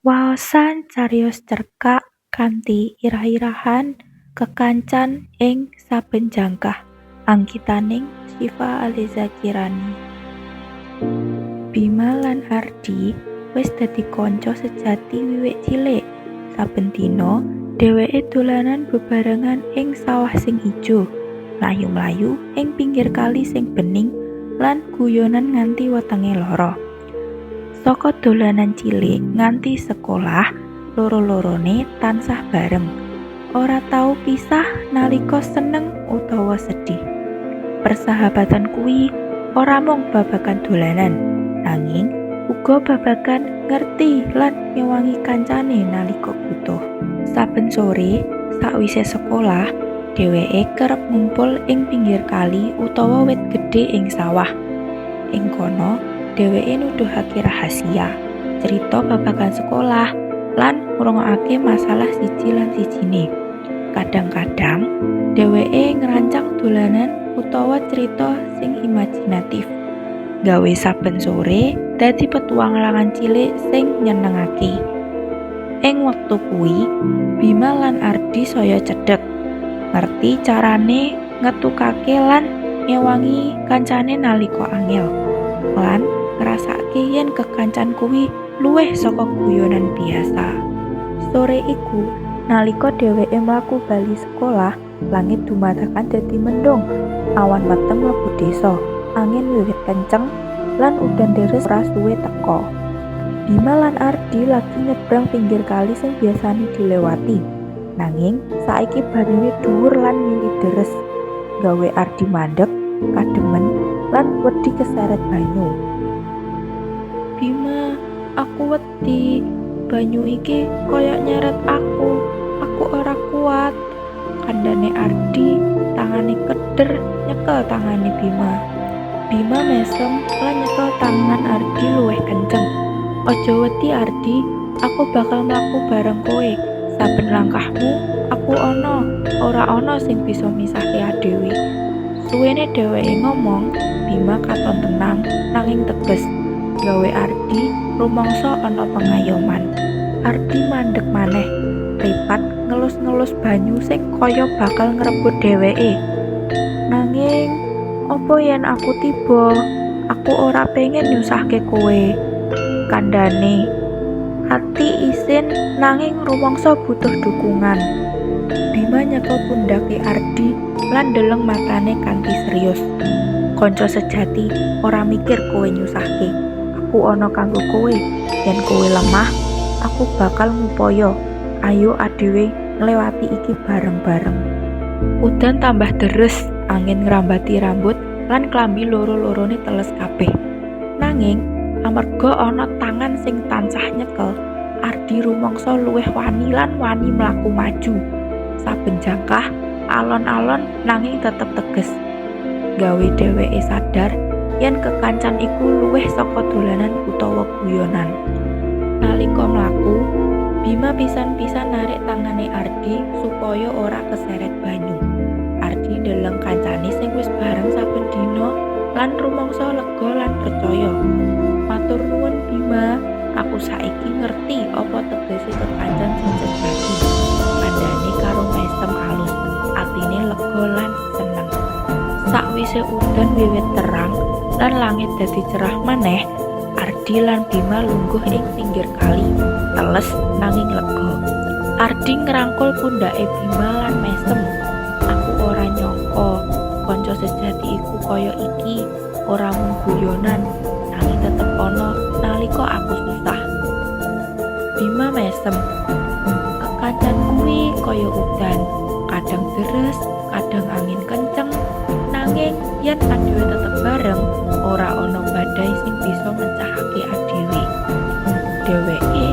Waosan cariyos cerkak kanthi irah-irahan kekancan ing saben jangkah anggitaning Syifa Aliza Kirani. Bima lan Ardi wis dadi kanca sejati wiwit cilik. Saben dina dheweke dolanan bebarengan ing sawah sing ijo, mlayu-mlayu ing pinggir kali sing bening lan guyonan nganti wetenge lara. Saka dolanan cilik nganti sekolah, loro-lorone tansah bareng. Ora tau pisah nalika seneng utawa sedih. Persahabatan kuwi ora mung babagan dolanan, nanging uga babagan ngerti lan ngewangi kancane nalika butuh. Saben sore, sakwise sekolah, dheweke kerep ngumpul ing pinggir kali utawa wit gedhe ing sawah. Ing kono, dheweke nuduhake rahasia, crita babagan sekolah, lan ngrungokake masalah siji lan sijine. Kadang-kadang, dheweke ngrancang dolanan utawa crita sing imajinatif, gawe saben sore dadi petualangan cilik sing nyenengake. Ing wektu kuwi, Bima lan Ardi saya cedhek, ngerti carane ngetukake lan ngewangi kancane nalika angel, lan ngrasake yen kekancan kuwi luwih saka guyonan biasa. Sore iku, nalika dheweke mlaku bali sekolah, langit dumadakan dadi mendung, awan meteng mlebu desa, angin wiwit kenceng, lan udan deres ora suwe teka. Bima lan Ardi lagi nyebrang pinggir kali sing biasane dilewati. Nanging saiki banyune dhuwur lan mili deres, gawe Ardi mandeg, kademen, lan wedi keseret banyu. "Bima, aku wedi. Banyu iki koyo nyeret aku. Aku ora kuat," kandhane Ardi, tangane keder nyekel tangane Bima. Bima mesem lan nyekel tangan Ardi luwih kenceng. "Aja wedi, Ardi, aku bakal mlaku bareng kowe. Saben langkahmu, aku ana. Ora ana sing bisa misahke adewe." Suwene dheweke ngomong, Bima katon tenang nanging teges, gawe Ardi rumangsa ana pengayoman. Ardi mandeg maneh, mripat ngelus-ngelus banyu sing kaya bakal ngrebut dheweke. "Nanging, apa yen aku tiba? Aku ora pengen nyusahke kowe," kandhane. Ati isin nanging rumangsa butuh dukungan. Bima nyekel pundhake Ardi lan ndeleng matane kanthi serius. "Kanca sejati ora mikir kowe nyusahke. Aku ana kanggo kowe. Yen kowe lemah, aku bakal ngupaya. Ayo adewe nglewati iki bareng-bareng." Udan tambah deres, angin ngrambati rambut lan klambi loro-lorone teles kabeh. Nanging amarga ana tangan sing tansah nyekel, Ardi rumangsa luwih wani lan wani mlaku maju. Saben jangkah alon-alon nanging tetep teges. Gawe dheweke sadar yen kekancan iku luwih saka dolanan utawa guyonan. Nalika mlaku, Bima pisan-pisan narik tangane Ardi supaya ora keseret banyu. Ardi ndeleng kancane sing wis bareng saben dina lan rumangsa lega lan percaya. "Matur nuwun, Bima, aku saiki ngerti apa tegese kekancan sing sejati," kandhane karo mesem alus, atine lega lan seneng. Sakwise udan wiwit terang lan langit dadi cerah maneh, Ardi lan Bima lungguh ing pinggir kali, teles nanging lega. Ardi ngrangkul pundhake Bima lan mesem. "Aku ora nyangka kanca sejati iku kaya iki, ora mung guyonan, nanging tetep ana nalika aku susah." Bima mesem. "Kekancan kuwi kaya udan, kadang deres, kadang angin kenceng, nanging yen adewe tetep bareng, ora ana badai sing bisa mecahake adewe." Dheweke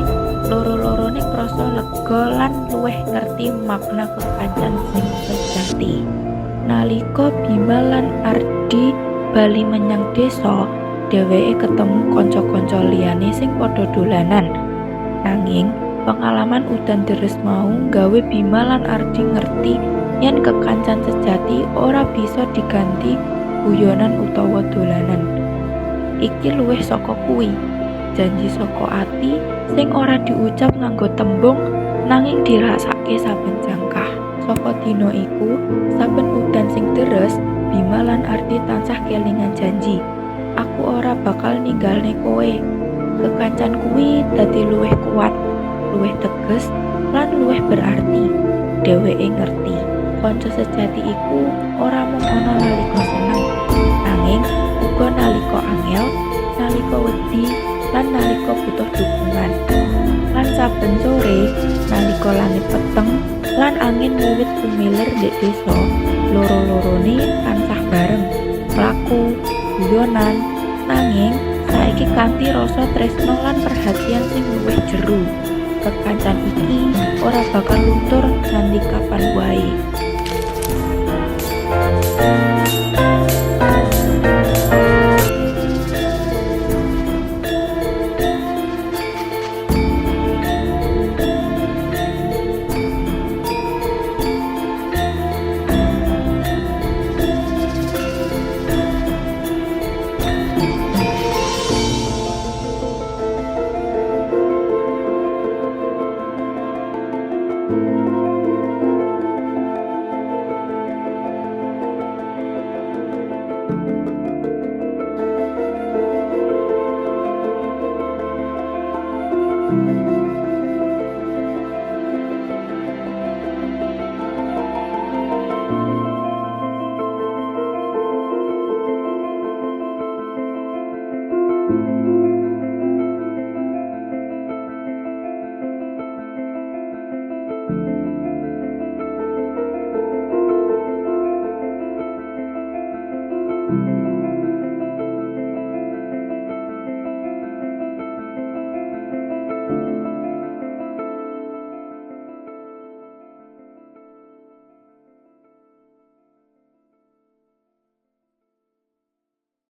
loro-lorone krasa lega lan luwih ngerti makna kekancan sing sejati. Nalika Bima lan Ardi bali menyang desa, dheweke ketemu kanca-kanca liyane sing padha dolanan. Nanging pengalaman udan deres mau gawe Bima lan Ardi ngerti yen kekancan sejati ora bisa diganti guyonan utawa dolanan. Iki luwih saka kuwi, janji saka ati sing ora diucap nganggo tembung nanging dirasake saben jangkah. Saka dina iku, saben udan sing deres, Bima lan Ardi tansah kelingan janji. "Aku ora bakal ninggalne kowe." Kekancan kuwi dadi luwih kuat, luwih teges, lan luwih berarti. Dheweke ngerti, kanca sejati iku ora mung ana nalika seneng, nanging uga nalika angel, nalika wedi, lan nalika butuh dukungan. Lan saben sore, nalika langit peteng lan angin wiwit sumilir ndek desa, loro-lorone tansah bareng, mlaku, guyonan, nanging saiki kanthi rasa tresno lan perhatian sing luwih jero. Kekancan iki ora bakal luntur nganti kapan wae.